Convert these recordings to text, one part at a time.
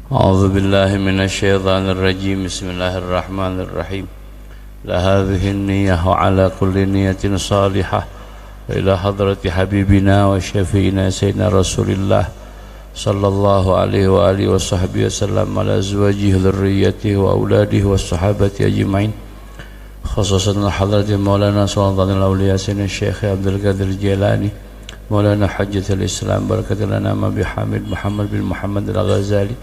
أعوذ بالله من الشيطان الرجيم. بسم الله الرحمن الرحيم. لهذه النية وعلى كل نية صالحة إلى حضرة حبيبنا وشفينا سيدنا رسول الله صلى الله عليه وآله وصحبه وسلم على أزواجه ذريته وأولاده والصحابة أجمعين، خصوصا حضرة مولانا سلطان الأولياء سيدنا الشيخ عبد القادر الجيلاني، مولانا حجة الإسلام بركة الأنام أبي حامد محمد بن محمد الغزالي،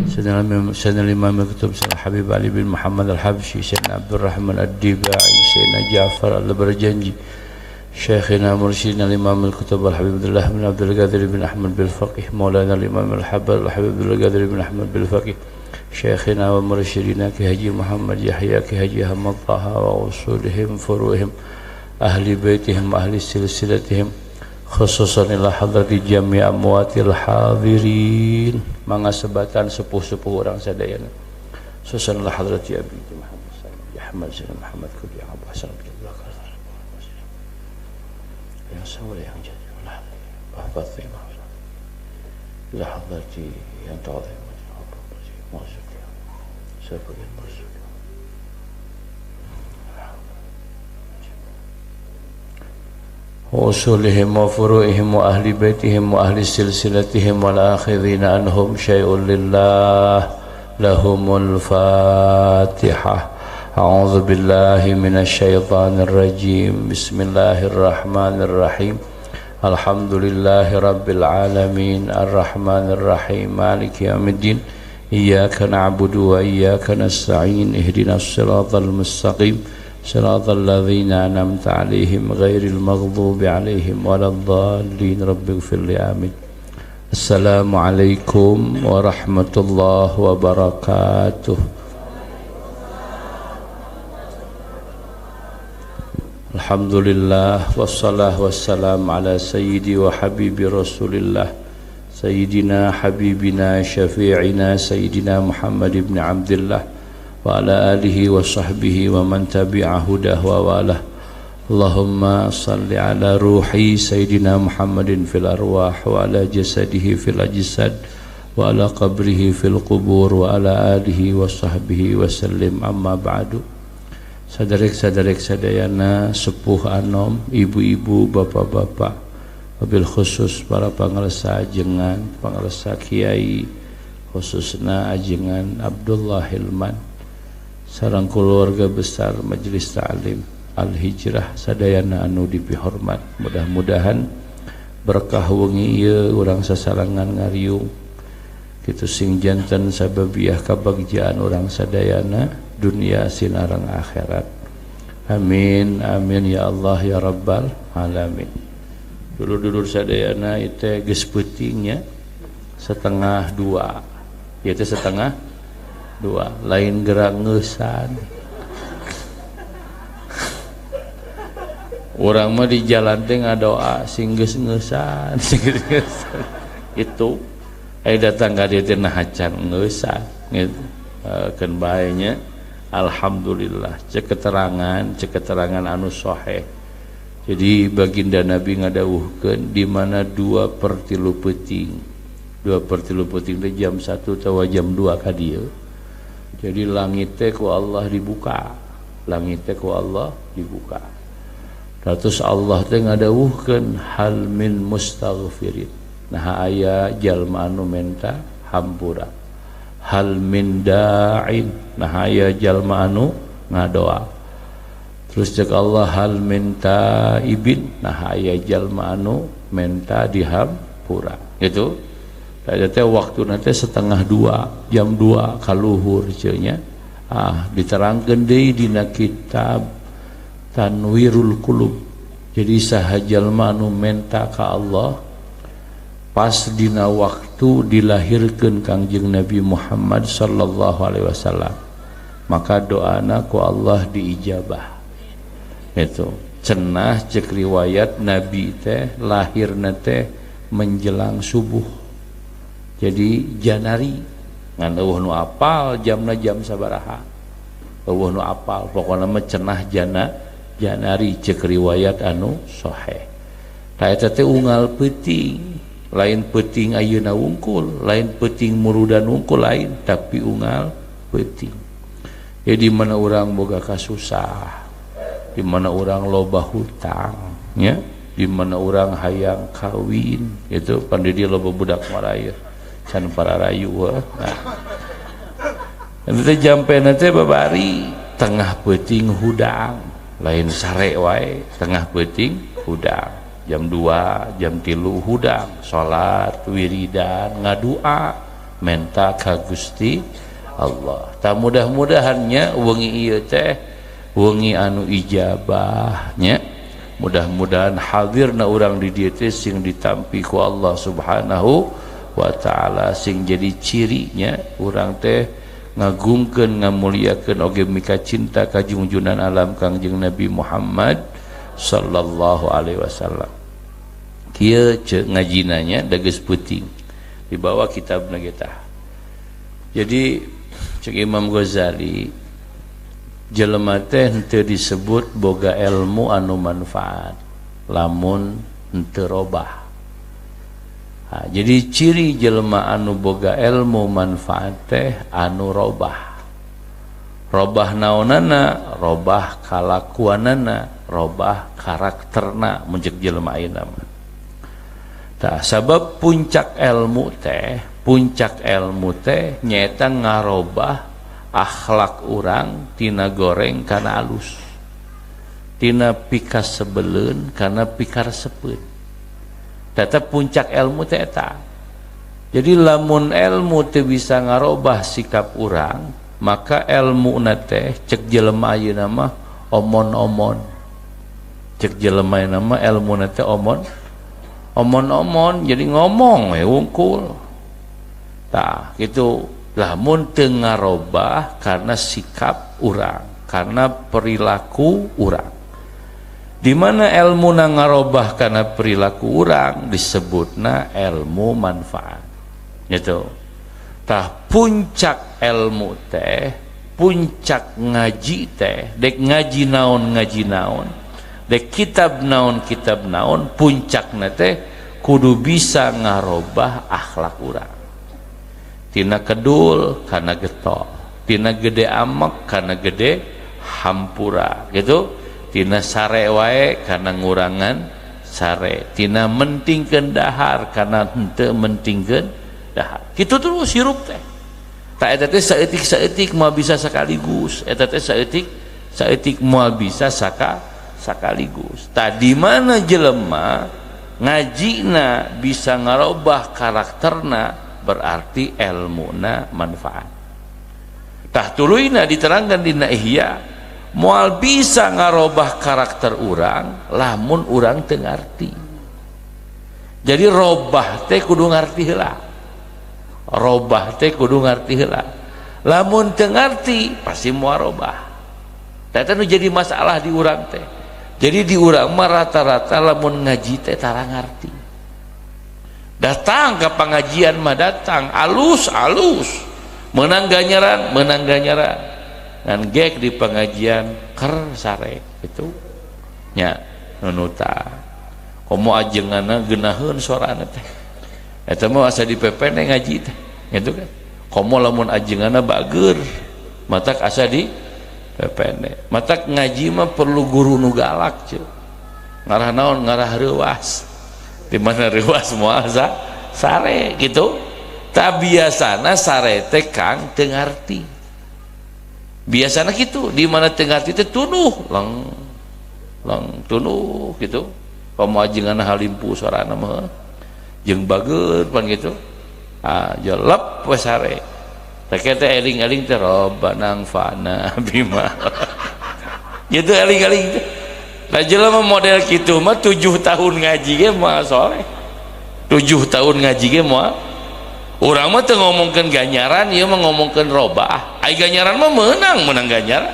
سيدنا الإمام الكتب سيدنا الحبيب علي بن محمد الحبشي، سيدنا عبد الرحمن الدباعي، سيدنا جعفر البرجنجي، شيخنا مرشدنا الإمام الكتب الحبيب عبد الله بن عبد القادر بن أحمد بالفقيه، مولانا الإمام الحبر الحبيب عبد القادر بن أحمد بالفقيه، شيخنا ومرشدنا كهجي محمد يحيى كهجي أحمد طه وأصولهم فروعهم أهل بيتهم أهل سلسلتهم، خصوصا إلى حضرة جميع أموات الحاضرين mangasebatan sepuh-sepuh orang sadayana, khususan ila hadrati Abi Muhammad Ahmad bin Muhammad Kudi Abu Hasan bin Bakar yang sawal yang jadi Fatimah ila hadrati yang ta'zim sebagian masuk وأصولهم وفروعهم وأهل بيتهم وأهل سلسلتهم والآخذين عنهم شيء لله لهم الفاتحة. أعوذ بالله من الشيطان الرجيم. بسم الله الرحمن الرحيم. الحمد لله رب العالمين الرحمن الرحيم مالك يوم الدين إياك نعبد وإياك نستعين اهدنا الصراط المستقيم صراط الذين أنعمت عليهم غير المغضوب عليهم ولا الضالين رب اغفر لي آمين. السلام عليكم ورحمة الله وبركاته. الحمد لله والصلاة والسلام على سيدي وحبيبي رسول الله سيدنا حبيبنا شفيعنا سيدنا محمد بن عبد الله وعلى آله وصحبه ومن تبع هداه ووالاه. اللهم صل على روحي سيدنا محمد في الأرواح وعلى جسده في الأجساد وعلى قبره في القبور وعلى آله وصحبه وسلم. أما بعد. Saderek-saderek sadayana, sepuh anom, ibu-ibu, bapak-bapak, wabil khusus para pangresa ajengan, pangresa kiai, khususna ajengan Abdullah Hilman sareng keluarga besar Majelis Ta'lim Al-Hijrah sadayana anu dipihormat. Mudah-mudahan berkah wengi ieu urang sasarengan ngariung kitu sing janten sababiah kabagjaan urang sadayana dunia sinareng akhirat. Amin amin ya Allah ya Rabbal alamin. Dulur-dulur sadayana ieu geus peutingnya 1:30 ieu teh 1:30 lain gerak ngeusan. Urang mah di jalan teh ngadoa sing geus ngeusan, sing geus ngeusan. Itu aya datang ka dieu teh nah acan ngeusan gitu. Keun bae nya. Alhamdulillah cek keterangan anu sahih. Jadi baginda Nabi ngadawuhkeun di mana 2/3 peuting. 2/3 peuting teh jam 1 atawa jam 2 ka dieu. Jadi langit teh ku Allah dibuka. Langit teh ku Allah dibuka. Terus Allah teh ngadawuhkeun hal min mustaghfirin. Nah aya jalma anu menta hampura. Hal min da'in. Nah aya jalma anu ngadoa. Terus cek Allah hal min taibin. Nah aya jalma anu menta dihampura. Gitu. Tadi teh waktuna teh 1:30, jam 2 kaluhur cenah. Ah, diterangkeun deui dina kitab Tanwirul Qulub. Jadi saha jalma anu menta ka Allah pas dina waktu dilahirkeun Kangjeng Nabi Muhammad sallallahu alaihi wasallam, maka doana ku Allah diijabah. Itu cenah cek riwayat Nabi teh lahirna teh menjelang subuh. Jadi janari ngan eueuh nu apal jamna jam sabaraha, eueuh nu apal pokona mah cenah janari cek riwayat anu sahih. Ta eta teh unggal peuting. Lain peuting ayeuna wungkul, lain peuting murudan wungkul, lain, tapi unggal peuting. Ya, di mana urang boga kasusah, di mana urang loba hutang nya, di mana urang hayang kawin gitu, pan di dieu loba budak maraya can pararayu. Nah, nanti jampena teh babari tengah peuting hudang, lain sare wae, tengah peuting hudang jam 2, jam 3 hudang, salat, wiridan, ngadua, menta ka Gusti Allah. Tak mudah-mudahannya wengi ieu teh wengi anu ijabahnya. Mudah-mudahan hadirna urang di dieu teh sing ditampi ku Allah Subhanahu wa taala, sing jadi cirinya urang teh ngagungkeun, ngamuliakeun, oge mika cinta ka junjunan alam Kangjeng Nabi Muhammad sallallahu alaihi wasallam. Kieu ceuk ngajinanya, da geus peuting dibawa kitabna ge tah. Jadi cek Imam Ghazali, jelema teh henteu disebut boga ilmu anu manfaat lamun henteu robah. Ha, jadi ciri jelema anu boga ilmu manfaat teh anu robah. Robah naonana? Robah kalakuanana, robah karakterna, mun cek jelema ayeuna mah. Tah, sabab puncak ilmu teh nyaeta ngarobah akhlak urang tina goreng kana alus, tina pikasebeleun kana pikaresepeun. Tetep puncak ilmu teh eta. Jadi lamun ilmu teu bisa ngarobah sikap urang, maka ilmu teh cek jelema ayeuna mah omon-omon. Cek jelema ayeuna mah ilmu teh omon omon-omon, jadi ngomong we wungkul. Tah, gitu. Lamun teu ngarobah karena sikap urang, karena perilaku urang. Di mana ilmu na ngarobah karena perilaku urang disebutna ilmu manfaat gitu. Tah, puncak ilmu teh, puncak ngaji teh, dek ngaji naon, ngaji naon, dek kitab naon, kitab naon, puncakna teh kudu bisa ngarobah akhlak urang tina kedul kana getol, tina gede amek kana gede hampura gitu, tina sare wae kana ngurangan sare, tina mentingkeun dahar kana henteu mentingkeun dahar, kitu terus hirup teh. Tak, eta teh saeutik-saeutik, moal bisa sekaligus. Eta teh saeutik saeutik, moal bisa sekaligus. Tadi mana jelema ngajina bisa ngarobah karakterna, berarti ilmuna manfaat. Tah, tuluyna diterangkan dina Ihya, moal bisa ngarobah karakter urang lamun urang teu ngarti. Jadi robah teh kudu ngarti heula, robah teh kudu ngarti heula. Lamun teu ngarti pasti moal robah. Eta nu jadi masalah di urang teh. Jadi di urang mah rata-rata lamun ngaji teh tara ngarti. Datang ke pengajian mah datang alus alus, menang ganjaran, menang ganjaran, ngan gek di pengajian ker sare itu nya nunuta. Komo ajenganna geunaheun sorana teh, eta mah asa dipepene ngaji teh gitu kan. Komo lamun ajenganna bager, matak asa di pepene. Matak ngaji mah perlu guru nu galak ceu. Ngarah naon? Ngarah reuas. Di mana reuas moal sare gitu. Tak, biasana sare teh kang teu ngarti. Biasana gitu, di mana teu ngarti teh tunuh lang lang tunuh gitu. Komo ajenganna halimpu sorana mah jeung bager pan gitu, ah jelep we sare. Teh teh eling-eling teh robbana anfa'na bima gitu, eling-eling teh. Lah, jelema model kitu mah 7 tahun ngaji ge moal soleh. 7 tahun ngaji ge moal. Urang mah teu ngomongkeun ganjaran, ieu mah ngomongkeun robah. Ai ganjaran mah meunang, meunang ganjaran.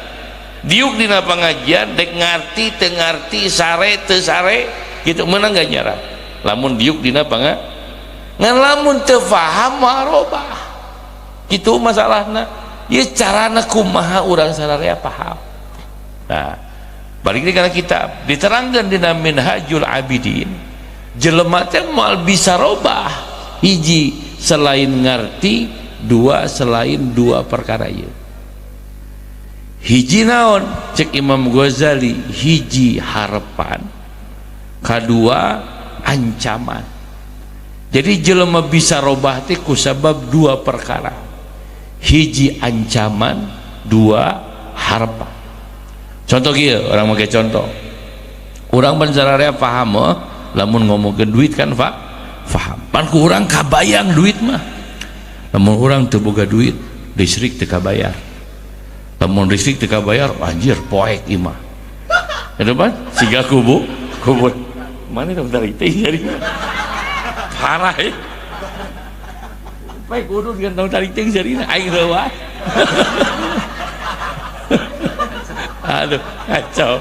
Diuk dina pengajian dek ngarti teu ngarti, sare teu sare gitu, meunang ganjaran lamun diuk dina ngan lamun teu faham mah robah gitu masalahna. Ieu carana kumaha urang sararea paham. Nah, balik deui kana kitab, diterangkan dina Minhajul Abidin. Jelema teh moal bisa robah hiji selain ngerti, dua selain dua perkara ieu. Hiji naon cek Imam Ghazali, hiji harapan, kadua ancaman. Jadi jelema bisa robah teh kusabab dua perkara, hiji ancaman, dua harapan. Contoh kieu, orang make contoh, urang banjararea paham oh, lamun ngomongkeun duit kan faham pan ku urang kabayang duit mah. Lamun urang teu boga duit, listrik teu kabayar. Lamun listrik teu kabayar, anjir poek imah itu pan siga kubu kubur mana itu bentar itu jadi parah ya. Baik kudu dengan tarik ting jadi aing leuwat. Aduh kacau.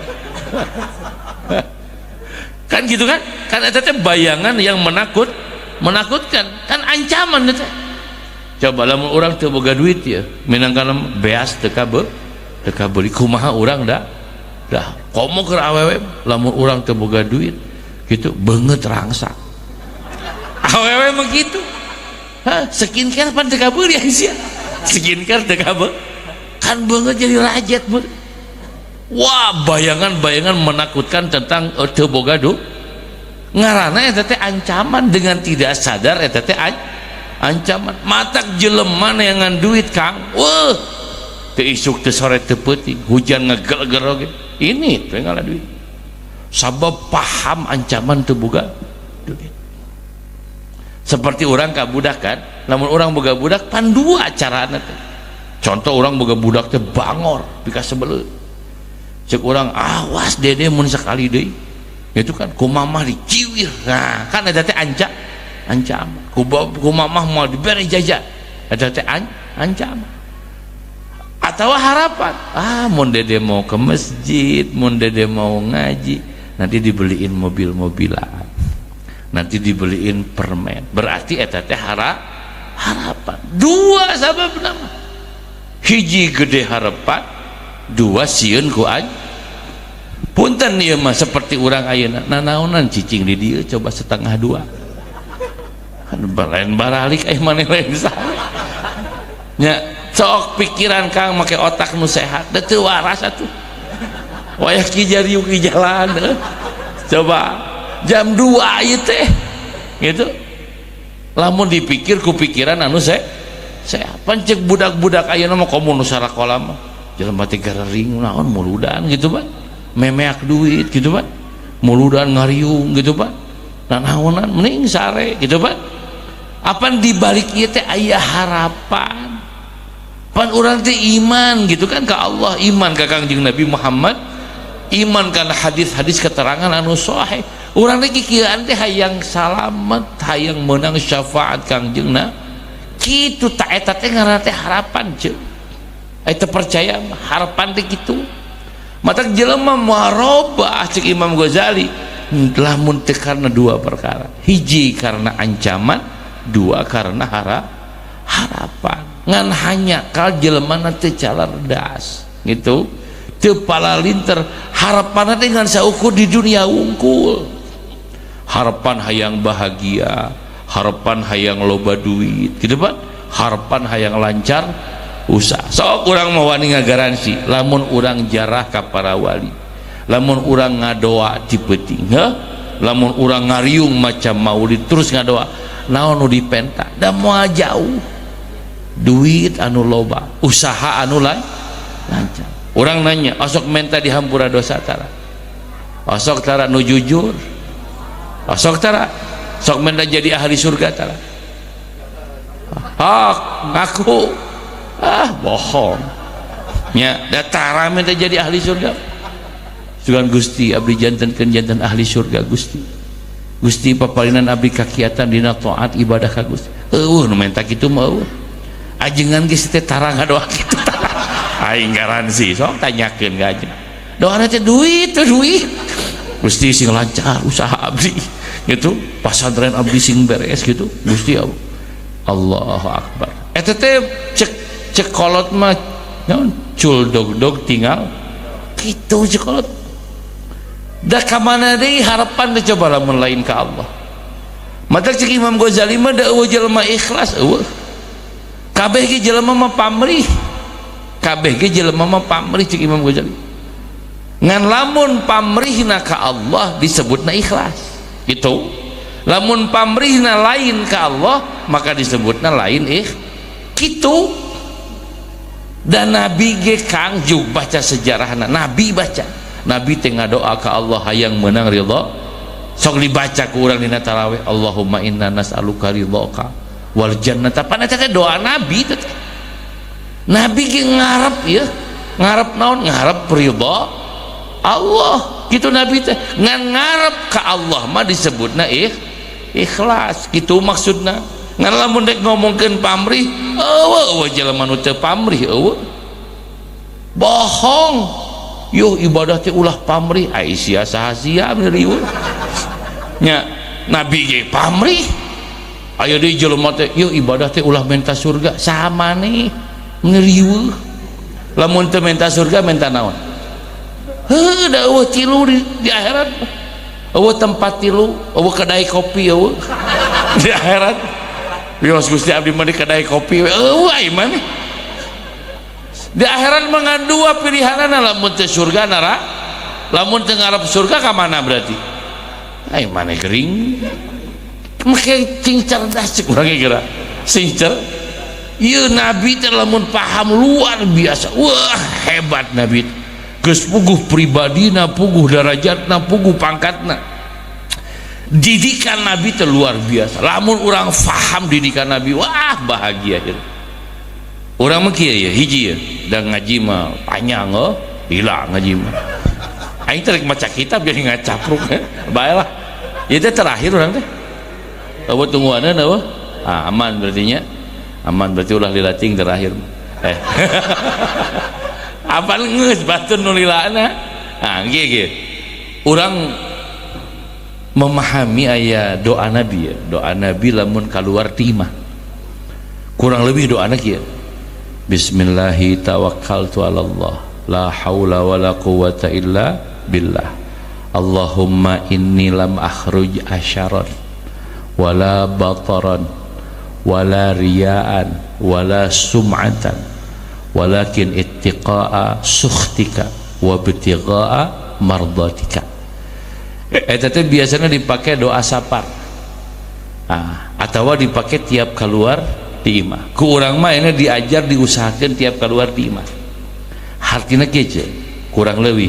Kan gitu kan? Kan eta teh bayangan yang menakutkan, kan ancaman eta. Coba lamun urang teu boga duit ya, minangkana beas teu kabeuli kumaha urang dah. Dah komo keur awewe lamun urang teu boga duit gitu beungeut rangsak. Awewe mah kitu. Hah, skincare pan teu kabeuli sia. Skincare teu kabeuli. Kan beungeut jadi rajet mun. Wah, bayangan-bayangan menakutkan tentang teu boga duit. Ngaranna eta teh ancaman, dengan tidak sadar eta teh ancaman. Matak jelema neangan duit Kang. Wah, teu isuk teu sore teu peuting, hujan ngegel-gel oge. Ini teh ngalah duit. Sabab paham ancaman teu boga duit. Seperti orang ka budak kan, lamun orang boga budak pan dua carana teh. Contoh orang boga budak teh bangor pikasebeleun. Cek orang awas dede mun sekali deui. Itu kan ku mamah diciwir. Nah, kan eta teh ancaman. Ku mamah mau diberi jajan. Eta teh ancaman. Atau harapan, ah mun dede mau ke masjid, mun dede mau ngaji, nanti dibeliin mobil-mobilan. Nanti dibeliin permen. Berarti eta teh harapan. Dua sabab nama. Hiji gede harapan, dua sieun ku punten ieu mah seperti urang ayeuna nanaonan cicing di dieu coba 1:30 kan lain baralik aya maneh lain saha nya sok pikiran Kang make otak nu sehat da teu waras atuh wayah ki jariuk di jalan coba jam 2 ieu teh gitu lamun dipikir ku pikiran anu sehat pan cek budak-budak ayeuna mah komo nu sarakola mah jelema teh garering naon muludan gitu Pak, memeak duit gitu Pak, muludan ngariung gitu Pak, nanaonan mending sare gitu Pak. Apan dibalik ieu teh aya harapan, pan urang teh iman gitu kan ke Allah, iman ka Kangjeng Nabi Muhammad, iman kana hadis-hadis keterangan anu sahih. Urang teh kikieuan teh hayang salamet, hayang meunang syafaat Kangjeng na kitu. Ta eta teh ngaranna teh harapan ceuk. Eta percaya harapan teh kitu. Mata jelema marobah cek Imam Ghazali lamun teh karena dua perkara, hiji karena ancaman, dua karena harapan. Ngan hanya kal jelema teh calardas gitu, teu palalinter harapan teh ngan saukur di dunia wungkul. Harapan hayang bahagia, harapan hayang loba duit gitu Pak, harapan hayang lancar usaha. Sok urang mau wani ngagaransi lamun urang jarah ka para wali, lamun urang ngadoa ti peuting, heuh, lamun urang ngariung macam maulid terus ngadoa, naon nu dipenta da moal jauh, duit anu loba, usaha anu lancar. Urang nanya, osok menta dihampura dosa tara, osok tara nu jujur, osok tara, sok menta jadi ahli surga tara, hak ngaku ah bohong nya, datara minta jadi ahli surga. Sugan Gusti abdi jantenkeun janten ahli surga Gusti. Gusti papalinan abdi kakiatan dina taat ibadah ka Gusti. Eueuh nu menta kitu mah eueuh. Ajengan geus teh tara ngadoa kitu tara. Aing garansi sok tanyakeun ka ajengan. Doana teh duit teh duit. Gusti sing lancar usaha abdi gitu, pasantren abdi sing beres gitu. Gusti Allah. Allahu akbar. Eta teh cek kolot mah naon cul dog-dog tinggal kitu cek kolot. Da ka mana deui harapan teh coba lamun lain ka Allah. Mata cek Imam Ghazali mah da euweuh jelema ikhlas, euweuh. Kabeh ge jelema mah pamrih, kabeh ge jelema mah pamrih cek Imam Ghazali. Ngan lamun pamrihna ka Allah disebutna ikhlas gitu. Lamun pamrihna lain ka Allah maka disebutna lain gitu. Dan Nabi ge, Kang, juk baca sejarahna Nabi, baca Nabi teh ngadoa ka Allah hayang menang ridho. Sok dibaca ku urang dina tarawih, "Allahumma inna nas'aluka ridhoka wal jannata." Pan eta teh doa Nabi teh. Nabi ge ngarep ya, ngarep naon? Ngarep ridho Allah gitu Nabi teh. Ngan ngarep ka Allah mah disebutna ikhlas gitu maksudna. Ngan lamun dek ngomongkeun pamrih, euweuh, euweuh jelema nu teu pamrih, euweuh. Bohong. Yuh, ibadah teh ulah pamrih, ai sia saha sia riweuh nya. Nabi ge pamrih. Aya deui jelema teh, yuh, ibadah teh ulah minta surga. Saha maneh riweuh? Lamun teu minta surga minta naon? Heuh, da euweuh tilu di akhirat. Euweuh tempat tilu, euweuh kedai kopi, euweuh di akhirat. Wios Gusti, abdi mah di kedai kopi, euweuh. Ai maneh di akhirat mah ngan dua pilihanana, lamun teu surga nara, lamun teu ngarep surga ka mana berarti? Ai maneh gering, make cing cerdas cek urang ge, geura sing cer. Ieu Nabi teh lamun paham luar biasa, wah, hebat Nabi. Geus puguh pribadina, puguh darajatna, puguh pangkatna. Didikan Nabi teh luar biasa. Lamun urang faham didikan Nabi, wah, bahagia ya. Urang mah kieu ya, hiji ya, dan ngaji mah panjang, oh gila ngaji mah. Aing teh rek maca kitab jadi ngacapruk. Bae lah, ieu teh terakhir urang teh. Euweuh tungguaneun, euweuh. Ah, aman berarti nya, aman berarti, ulah lilating terakhir. Eh, apa geus batur nu lilana. Ah, kieu kieu urang memahami aya doa Nabi ya, doa Nabi lamun keluar ti imah. Kurang lebih doana kieu: "Bismillahi tawakkaltu ala Allah, la haula wala quwata illa billah, Allahumma inni lam akhruj asyaran wala bataran wala riyaan wala sum'atan, walakin ittiqa'a sukhtika wa ibtigha'a mardatika." Eta teh biasanya dipakai doa safar, ah, atau dipakai tiap keluar di imah. Ku urang mah ini diajar, diusahakan tiap keluar di imah. Artinya kieu kurang lebih: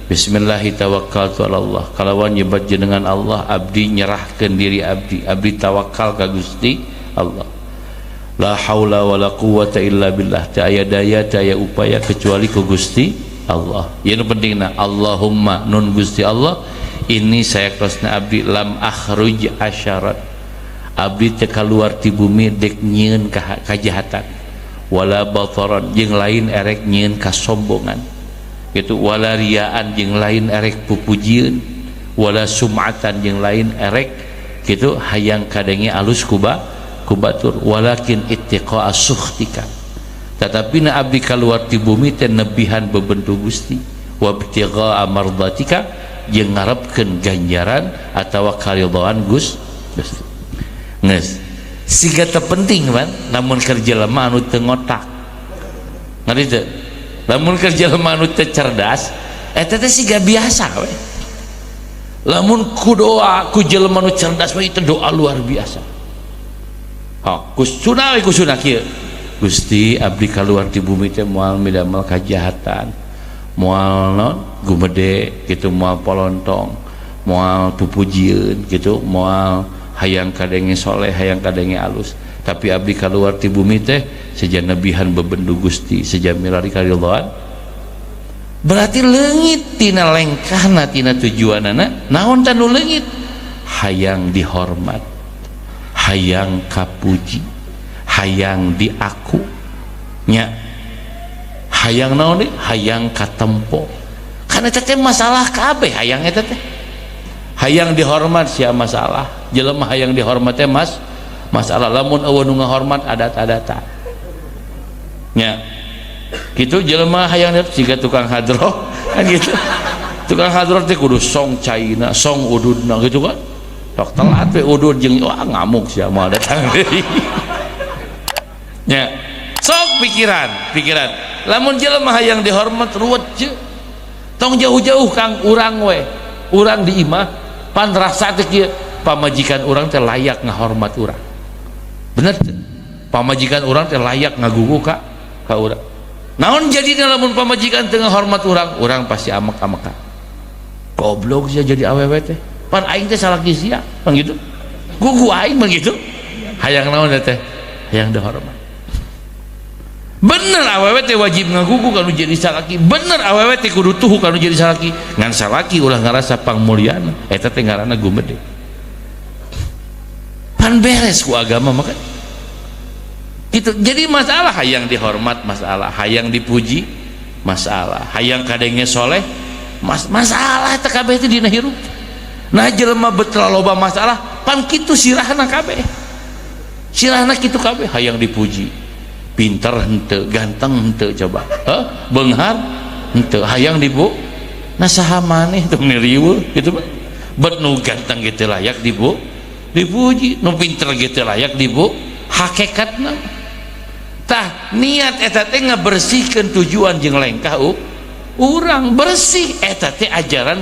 "Bismillahi tawakkaltu ala Allah, kalawan nyebat jenengan Allah abdi nyerahkan diri abdi, abdi tawakal ka Gusti Allah, la haula wala quwata illa billah, teu aya daya, teu aya upaya kecuali ku Gusti Allah." Ieu nu pentingna, "Allahumma, nun Gusti Allah, ini saya kosna abdi, lam akhruj asyarat, abdi teu kaluar ti bumi dek nyieun kajahatan, wala bataran, jeung lain erek nyieun kasombongan gitu, wala riaan, jeung lain erek pupujieun, wala sum'atan, jeung lain erek gitu hayang kadenge alus ku batur, walakin ittiqa'a sukhtika, tetapi na abdi kaluar ti bumi teh nebihan bebendu Gusti, wa ibtigha'a mardatika, jeung ngarepkeun ganjaran atawa karidhoan Gusti." Geus siga teu penting pan, lamun keur jelema anu teu ngotak, ngerti teu? Lamun keur jelema anu teu cerdas eta teh siga biasa we. Lamun ku doa ku jelema nu cerdas mah itu doa luar biasa. Oh, ku sunah we, ku sunah kieu: "Gusti, abdi kaluar di bumi teh moal midamel kajahatan, moal non gumede gitu, moal polontong, moal pupujieun gitu, moal hayang kadenge soleh, hayang kadenge alus, tapi abdi kaluar ti bumi teh seja nebihan bebendu Gusti, seja milari karidhoan." Berarti leungit tina lengkahna, tina tujuanana. Naon tah nu leungit? Hayang dihormat, hayang kapuji, hayang diaku nya, hayang naon deui, hayang katempo. Karena eta teh masalah kabeh hayang eta teh. Hayang dihormat sia masalah, jelema hayang dihormat teh mas masalah. Lamun euweuh nu ngahormat, adat-adatan nya gitu. Jelema hayang siga tukang hadroh kan gitu. Tukang hadroh teh kudu song caina, song ududna gitu kan. Sok telat we udud jeung wah ngamuk sia moal datang deui. Nya sok pikiran, pikiran. Lamun jelema hayang dihormat ruwet je. Tong jauh-jauh Kang, urang we. Urang di imah pan rasa teh kieu, pamajikan urang teh layak ngahormat urang. Bener teu? Pamajikan urang teh layak ngagugu ka urang. Naon jadina lamun pamajikan teu ngahormat urang, urang pasti amek-amekan. Goblok sia jadi awewe teh. Pan aing teh salaki sia, pan gitu. Gugu aing mah gitu. Hayang naon teh? Hayang dihormat. Bener awewe teh wajib ngagugu kanu jadi salaki. Bener awewe teh kudu tuhu kanu jadi salaki. Ngan salaki ulah ngarasa pangmulyana, eta teh ngaranna gumede. Pan beres ku agama mah kan. Gitu. Jadi masalah hayang dihormat masalah, hayang dipuji masalah, hayang kadenge soleh masalah eta kabeh teh dina hirup. Nah jelema betul loba masalah pan kitu sirahna kabeh. Sirahna kitu kabeh hayang dipuji. Pinter henteu, ganteng henteu coba. Heh, beunghar henteu, hayang dibu. Nah saha maneh teu riweuh kitu mah. Bet nu ganteng ge teu layak dibu, dipuji, nu pinter ge teu layak dibu, hakikatna. Tah niat eta teh ngabersihkeun tujuan jeung lengkah urang bersih eta teh ajaran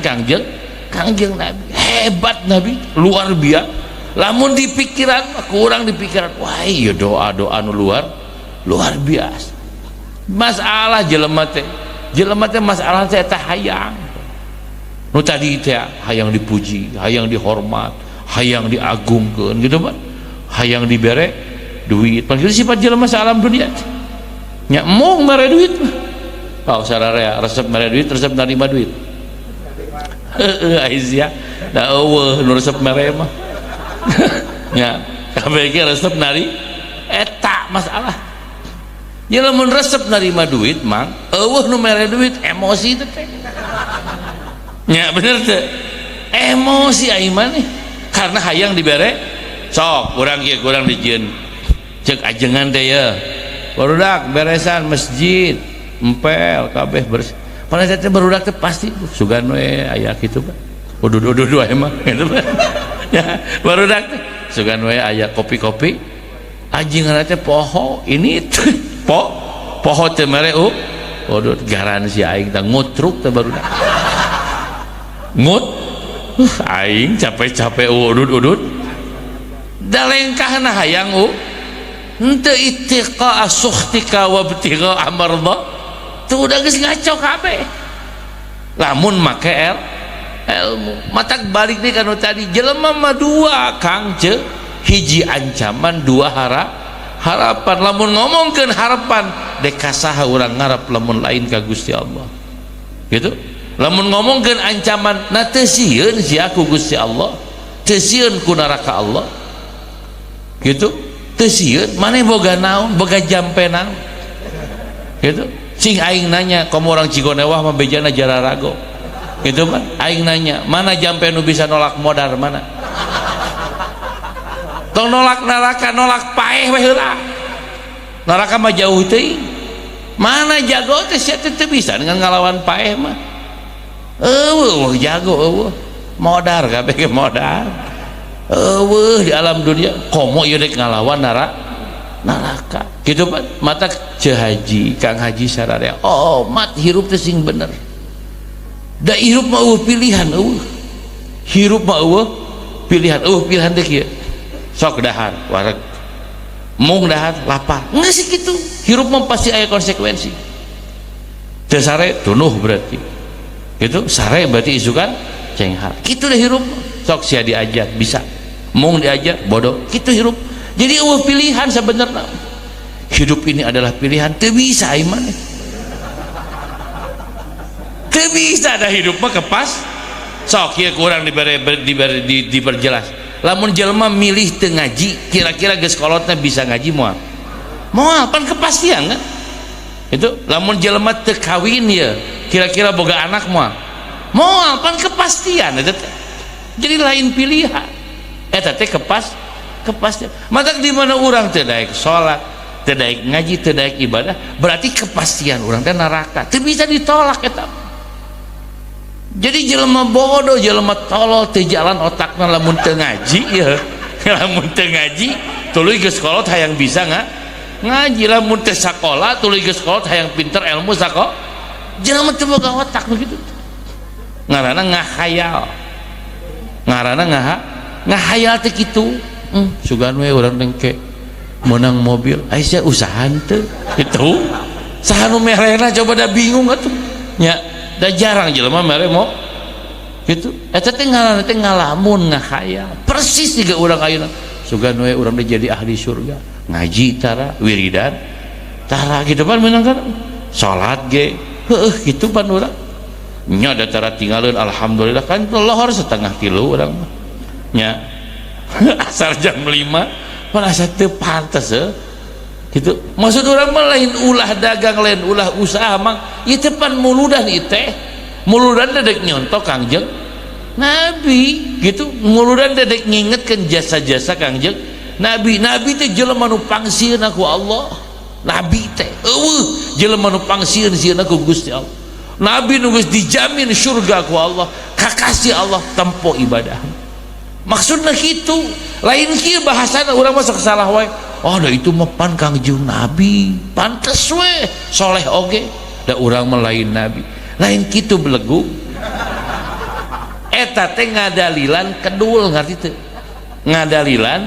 Kangjeng Nabi. Hebat Nabi, luar biasa. Lamun di pikiran kurang di pikiran, wah iya doa-doa nu luar biasa. Masalah jelema teh masalah teh eta hayang. Nu tadi teh hayang dipuji, hayang dihormat, hayang diagungkeun gitu Pak. Hayang dibere duit. Pan kitu sifat jelema sa alam dunia teh. Nya embung mere duit mah. Oh, sararea resep mere duit, resep narima duit. Heeh, Aisyah. Da eueuh nu resep mere mah. Nya, kabeh ge resep nari eta masalah. Ya lamun resep narima duit mang, eueuh nu mere duit emosi teh. Nya bener teh. Emosi aing maneh karena hayang dibere sok urang ieu kurang dijieun cek ajengan teh ye. Barudak beresan masjid empel kabeh bersih. Pada saat barudak teh pasti sugan we aya kitu Pak. Udud-udud wae mah gitu Pak. Ya, barudak teh sugan we aya kopi-kopi. Ajengan teh poho ini teh poho teh mere udud garansi aing teh ngutruk teh barudak. Ngut aing capek-capek udud-udud. Da lengkahna hayang henteu ittiqa sukhtika wa ibtigha amardha. Tuh udah geus ngaco kabeh. Lamun make ilmu matak balik nih kanu tadi jelema mah dua Kang ce, hiji ancaman dua harapan. Lamun ngomongkeun harapan dek kasaha urang ngarep lamun lain ka Gusti Allah gitu. Lamun ngomongkeun ancaman na teu sieun sia ku Gusti Allah, teu sieun ku neraka Allah gitu, teu sieun maneh boga naon, boga jampe naon gitu. Cing aing nanya komo orang Cigonewah mah bejana jararago gitu kan. Aing nanya mana jampe nu bisa nolak modar, mana tong nolak neraka, nolak paeh we heula. Neraka mah jauh teuing, mana jago teh sia teh teu bisa dengan ngalawan paeh mah. Eueuh jago eueuh modar kabeh ge modar eueuh di alam dunia komo ieu dek ngalawan neraka gitu Pak. Mata ce haji Kang Haji sararea oh mat hirup teh sing bener. Da hirup mah eueuh pilihan, eueuh hirup mah eueuh pilihan, eueuh pilihan teh kieu sok dahar wareg mung dahar lapar geus kitu. Hirup mah pasti aya konsekuensi. Teu sare tunuh berarti gitu, sare berarti isukan cenghar kitu deh hirup. Sok sia diajar bisa, mung diajar bodoh kitu hirup. Jadi eueuh pilihan sebenarnya. Hidup ini adalah pilihan, teu bisa ieu maneh. Teu bisa da hidup mah kepas. Sok ieu kurang diperjelas. Lamun jelema milih teu ngaji, kira-kira geus kolotna bisa ngaji moal? Moal, pan kepastian kan? Itu lamun jelema teu kawin ya, kira-kira boga anak moal? Moal, pan kepastian eta teh. Jadi lain pilihan. Eta teh kepastian. Maka di mana urang teu daek salat, teu daek ngaji, teu daek ibadah, berarti kepastian urang teh neraka. Teu bisa ditolak eta. Jadi jelema bodoh, jelema tolol teu jalan otakna lamun teu ngaji ya. Lamun teu ngaji tuluy geus kolot hayang bisa ngaji, lamun teu sakola tuluy geus kolot hayang pinter ilmu sakola. Jelema teu boga otak begitu. Ngaranna ngahayal. Ngaranna ngahayal teh kitu. Sugan we urang teh menang mobil, aya usaha teu itu. Saha nu merena coba da bingung atuh. Nya da jarang jelema mere mo gitu. Eta teh ngaranna teh ngalamun, ngahayal. Persis jiga urang ayeuna. Sugan we urang teh jadi ahli surga. Ngaji tara, wiridan tara gitu pan meunang kan. Salat ge heueuh kitu pan urang. Nya da tara tinggalin alhamdulillah kan lohor 2:30 urang mah. Nya asar jam 5 pan asa teu pantes gitu. Maksud urang mah lain ulah dagang, lain ulah usaha mang ieu teh pan muludan ieu teh. Muludan teh dek nyontoh Kangjeng Nabi gitu. Muludan teh dek ngingetkeun jasa-jasa Kangjeng Nabi. Nabi teh jelema nu pangsieun ku Allah. Nabi teh eueuh jelema nu pangsieun sieunna ku Gusti Allah. Nabi nu geus dijamin surga ku Allah, kakasih Allah tempo ibadah. Maksudna kitu, lain kieu bahasana urang mah sok salah wae. Oh, da itu mah pan Kangjeng Nabi, pantes we soleh oge. Da urang mah lain nabi. Lain kitu belegu. Eta teh ngadalilan kedul ngarti teu? Ngadalilan.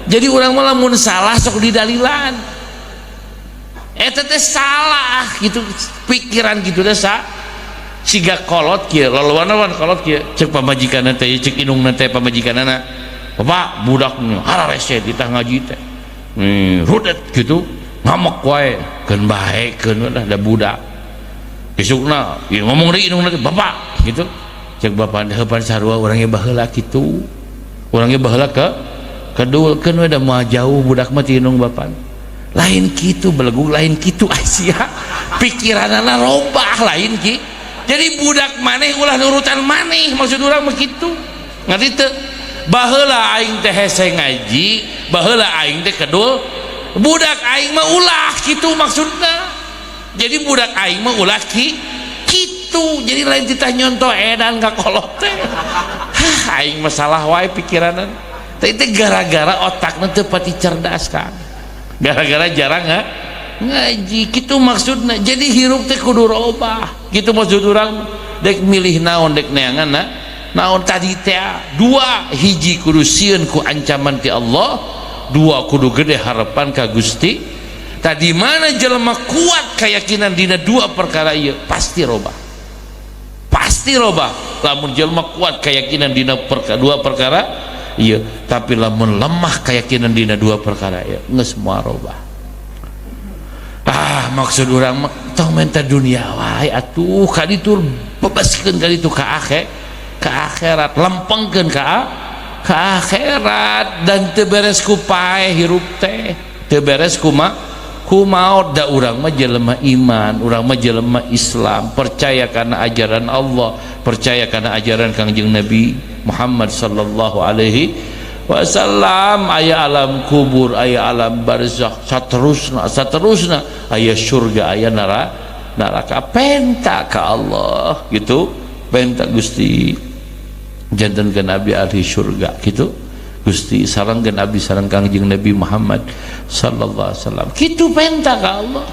Jadi urang mah lamun salah sok didalilan. Eta teh salah gitu, pikiran gitu teh siga kolot kieu, lolowan kolot kieu, cek pamajikanna teh, cek indungna teh pamajikanna, bapak budaknya hararese ditah ngaji teh nih rudet gitu, ngamuk wae, keun bae keun da budak isukna ieu ngomong deui indungna teh bapak gitu, cek bapak heupan sarua urang ge baheula kitu, urang ge baheula ke kedul keun we da moal jauh budak mah ti indung bapak. Lain kitu belegug, lain kitu Asia pikiranana robah lain ki. Jadi budak maneh ulah nurutan maneh, maksud urang mah kitu ngerti teu? Baheula aing teh hese ngaji, baheula aing teh kedul, budak aing mah ulah kitu maksudna. Jadi budak aing mah ulah ki kitu. Jadi lain titah nyontoh edan ka kolot teh. Hah, aing mah salah wae pikiranan teh, itu gara-gara otakna teu pati cerdas kan, gara-gara jarang ngaji gitu maksudna. Jadi hirup teh kudu robah gitu maksud urang. Dek milih naon, dek neangan na naon tadi teh dua hiji kudu sieun ku ancaman ti Allah, dua kudu gede harapan ka Gusti. Tadi mana jelema kuat keyakinan dina dua perkara ieu pasti robah, pasti robah. Lamun jelema kuat keyakinan dina dua perkara iya, tapi lamun lemah keyakinan dina dua perkara ya geus moal robah. Ah, maksud urang mah tong menta dunia wae atuh, ka ditu bebaskeun ka ditu ka akhir, ka akhirat, lempengkeun ka akhirat dan teu beres ku paeh hirup teh, teu beres ku maot. Da urang mah jelema iman, urang mah jelema Islam, percaya karena ajaran Allah, percaya karena ajaran Kangjeng Nabi Muhammad sallallahu alaihi wasallam. Aya alam kubur, aya alam barzakh, saterusna saterusna, aya surga, aya neraka. Penta ka Allah gitu, penta Gusti jantenkeun abdi ahli surga gitu, Gusti sarengkeun abdi sareng Kangjeng Nabi Muhammad sallallahu alaihi wasallam gitu, penta ka Allah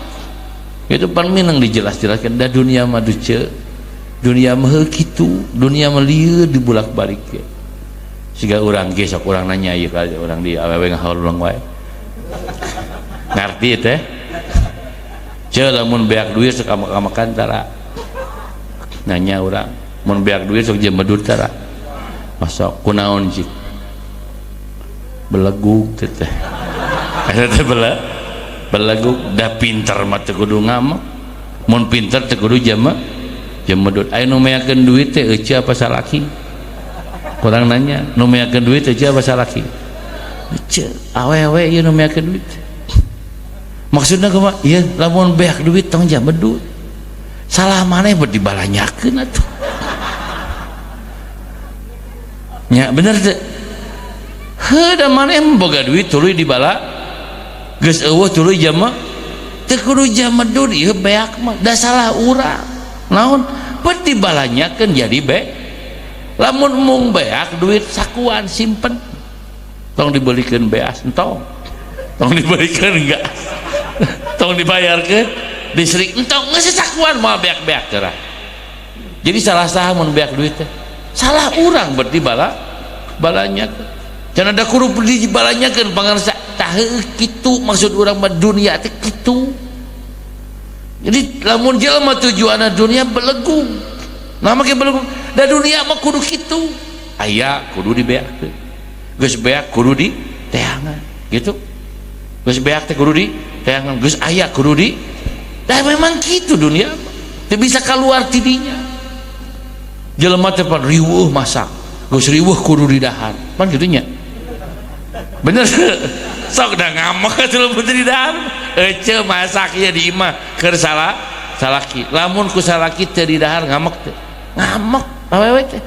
itu. Pan minang dijelas-jelaskan da dunia mah duce, dunia mah kitu, dunia mah lieur dibulak-balik ya. Siga urang ge sok urang nanya ieu ka urang di awewe ngahaulung wae ngarti teh. Ceu lamun beak duit sok amak-amakan tara? Nanya urang, mun beak duit sok jemedut tara? Masuk kunaon cik belegug teh teh eta teh belegug. Da pinter mah teu kudu ngamek, mun pinter teu kudu jemedut. Aya nu meakeun duit teh euceu apa salaki? Kurang nanya, nu meakeun duit euceu apa salaki? Euceu, awewe ieu nu meakeun duit. Maksudna kumaha ieu? Lamun beak duit tong jamedut, salah maneh buat dibalanyakeun atuh nya, bener teu? Heuh, da maneh boga duit tuluy dibala, geus eueuh tuluy jama, teu kudu jamedut ieu beak mah, da salah urang. Naon bet dibalanyakeun jadi be lamun mung beak duit sakuan simpen, tong dibelikeun beas, entong, tong dibelikeun gas, tong dibayarkeun listrik, entong, geus sakuan moal beak-beak geura. Jadi salah saha mun beak duit teh? Salah urang. Berarti bala balanyakeun cenah da kudu dibalanyakeun pangarsa. Tah, kitu maksud urang mah, dunia teh kitu. Jadi lamun jelema tujuanna dunia, belegung nama ge belegung. Da dunia mah kudu kitu, aya kudu dibeakkeun, geus beak kudu di teangan gitu, geus beak teh kudu di teangan, geus aya kudu di. Dan memang kitu dunia mah, teu bisa keluar tidinya. Jelema teh pan riweuh masak, geus riweuh kudu didahar, pan kitu nya, bener? Sok dah ngamek atuh lamun teu didahar. Ece masak ieu di imah keur salah salaki, lamun ku salaki teu didahar ngamek teu? Ngamek awewe teh,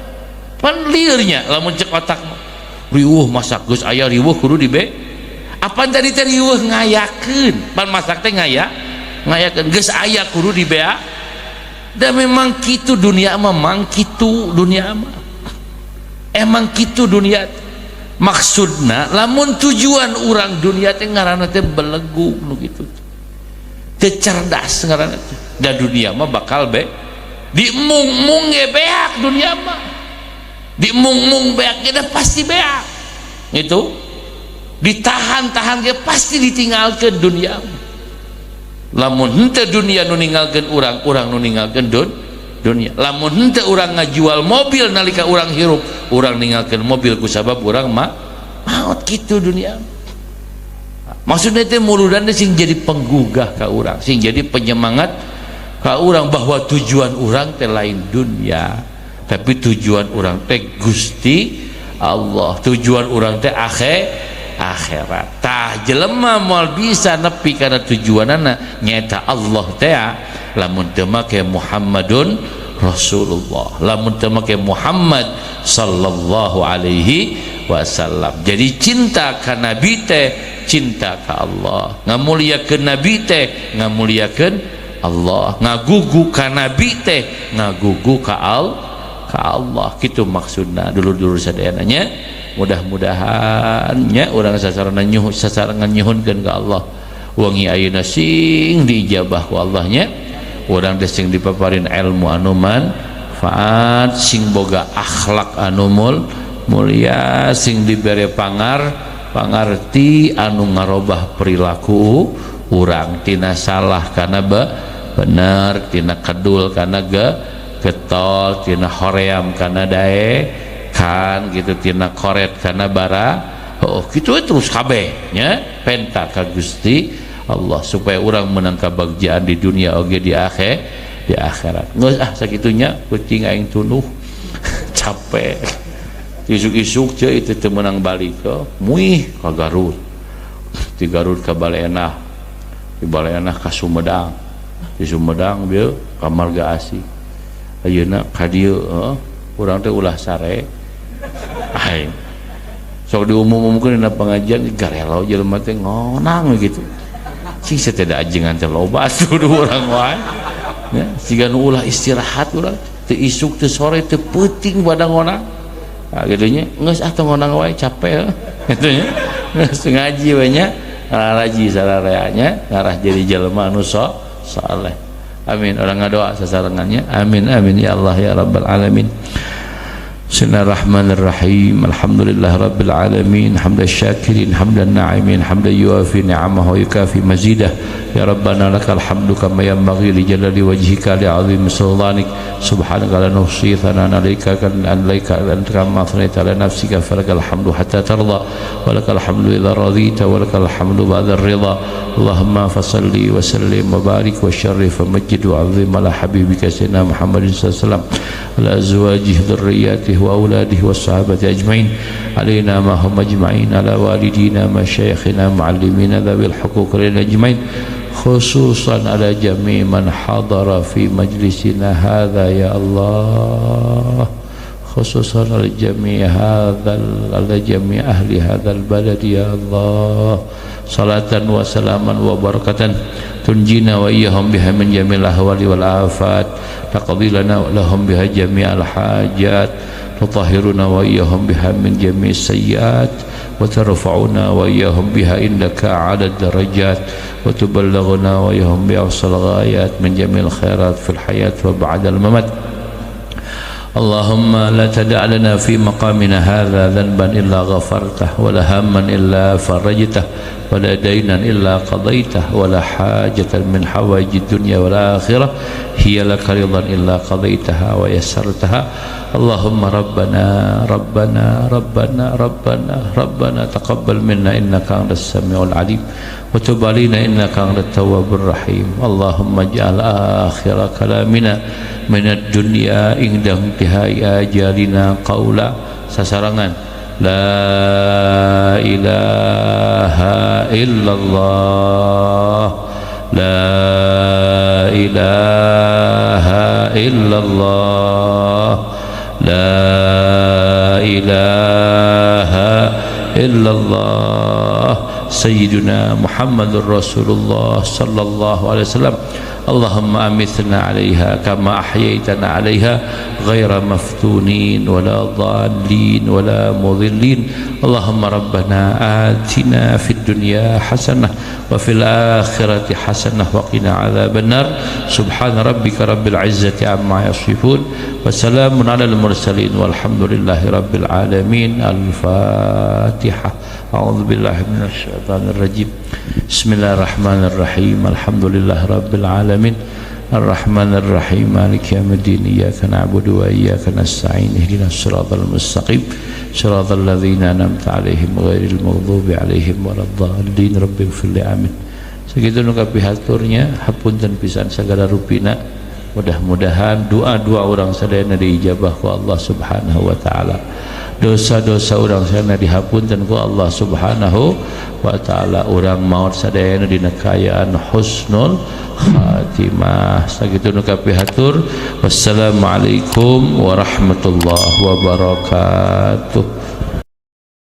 pan liurnya lamun cek otak mah. Riweuh masak, geus aya riweuh kudu dibe. Apan tadi teh riweuh ngayakeun, pan masak teh ngaya ngayakeun, geus aya kudu dibea. Dan memang kitu dunia mah, mang kitu dunia mah, emang kitu dunia. Maksudna lamun tujuan urang dunia teh ngaranna teh belegu nu kitu teu cerdas ngaranna teh. Da dunia mah bakal be diemung-mung ge beak, dunia mah diemung-mung beak ge pasti beak itu, ditahan-tahan ge pasti ditinggalkeun dunia. Lamun henteu dunia nu ninggalkeun urang, urang nu ninggalkeun dunia. Lamun henteu urang ngajual mobil nalika urang hirup, urang ninggalkeun mobil ku sabab urang mah maot. Kitu dunia maksudnya teh. Muludan teh sing jadi penggugah ka urang, sing jadi penyemangat ka urang bahwa tujuan urang teh lain dunia, tapi tujuan urang teh Gusti Allah, tujuan urang teh akhirat. Tah, jelema moal bisa nepi kana tujuanana nyaeta Allah teh lamun teu make Muhammadun Rasulullah, lamun teu make Muhammad sallallahu alaihi wasallam. Jadi cinta ka nabi teh cinta ka Allah, ngamuliakeun nabi teh ngamuliakeun Allah, ngagugu ka nabi teh ngagugu ka Allah, kitu maksudna dulur-dulur sadayana nya. Mudah-mudahan nya urang sasarengan nyuhun, sasarengan nyuhunkeun ka Allah, wengi ayeuna sing diijabah ku Allah nya. Urang teh sing dipaparin ilmu anu manfaat, sing boga akhlak anu mulia, sing dibere pangarti anu ngarobah perilaku urang tina salah kana bener, tina kedul kana getol, tina hoream kana dae kan gitu, tina koret kana bara. Oh, gitu terus kabeh nya. Penta ka Gusti Allah supaya urang menang kabagjaan di dunia oge di akhirat. Geus ah, sakitunya, kucing aing tunduh, capek isuk-isuk ce itu teu meunang balik ke muih ka Garut, di Garut ka Baleenah, di Baleenah ka Sumedang, di Sumedang bieu ka Marga Asih, ayeuna ka dieu. Urang teh ulah sare aing sok diumum-umumkeun dina pengajian, garelo jelema teh ngonang gitu sing sateda ajengan teh loba atuh urang wae ya, siga nu ulah istirahat urang teu isuk teu sore teu peuting pada ngonang. Nah, gitu nya, geus ah, teu ngonang wae, capek gitu nya. Geus ngaji we nya, ngaraji sararea nya, ngarah jadi jelema anu saleh. Amin. Urang ngadoa sasarengannya. Amin amin ya Allah ya rabbal alamin. Bismillahirrahmanirrahim. Alhamdulillah rabbil alamin. Hamdan syakirin, hamdan na'imin, hamdan yuafi ni'amahu wa yukafi mazidah. Ya Rabbana lakal hamdu kama yanbaghi li jalali wajhika li 'azimi sultanik. Subhanaka la nuhsi thana'an 'alaika kan 'alaika anta kama athnayta ala nafsika, falakal hamdu hatta tarda wa lakal hamdu idza radita wa lakal hamdu ba'da ar-ridha. Allahumma fasalli wa sallim wa barik wa syarrif wa majjid wa 'azzim ala habibika sayyidina Muhammadin sallallahu alaihi wasallam, ala azwajihi, dhurriyyatihi wa auladihi was sahabati ajmain, alaina ma hum ajmain, ala walidina, masyayikhina, muallimina, dzawil huquq alaina ajmain, khususan ala jami' man hadara fi majlisina hadha ya Allah, khususan ala jami' ahli hadzal balad ya Allah. Salatan wa salaman wa barakatan tunjina wa iyyahum biha min jamil ahwali wal afat, taqdi lana wa lahum biha jami'al hajat, tutahhiruna wa iyyahum biha min jami'is sayyiat, wa tarfa'una wa iyyahum biha indaka 'ala darajat, wa tuballighuna wa iyyahum bi afsal ghayat min jamil khairat fil hayat wa ba'dal mamat. Allahumma la tada' lana fi maqamina hadha dhanban illa ghafartah, wa la hamman illa farajtah, wa la daynan illa qadaytah, wa la hajatan min hawaijid dunya wal akhirah hiya laka ridan illa qadaytaha wa yassartaha. Allahumma rabbana rabbana rabbana rabbana rabbana taqabbal minna innaka antas samiul alim wa tub alaina innaka antat tawwabur rahim. Allahumma ij'al akhira kalamina minad dunya inda intihai ajalina qawla sasarangan la ilaha illallah, la ilaha illallah, la ilaha illallah, Sayyidina Muhammadur Rasulullah sallallahu alaihi wasallam. Allahumma amithna 'alaiha kama ahyaitana 'alaiha ghaira maftunin wala dhalin wala mudhillin. Allahumma rabbana atina fid dunya hasanah wa fil akhirati hasanah wa qina adzabannar. Subhana rabbika rabbil izzati amma yasifun wa salamun 'alal mursalin walhamdulillahi rabbil alamin. Al-Fatihah. A'udzu billahi minasy syaithanir rajim. Bismillahirrahmanirrahim. Alhamdulillahi rabbil alamin. Arrahmanir rahim. Maliki yaumiddin. Iyyaka na'budu wa iyyaka nasta'in. Ihdinas siratal mustaqim. Siratal ladzina an'amta 'alaihim ghairil maghdubi 'alaihim waladdallin. Rabbighfir li, amin. Sakitu nu kapihaturnya, hapunten pisan sagala rupina. Mudah-mudahan doa-doa urang sadayana diijabah ku Allah Subhanahu wa taala. Dosa-dosa urang sadayana dihapunten ku Allah Subhanahu wa taala. Urang maot sadayana dina kaayaan husnul khatimah. Sakitu nu kapihatur. Wassalamualaikum warahmatullahi wabarakatuh.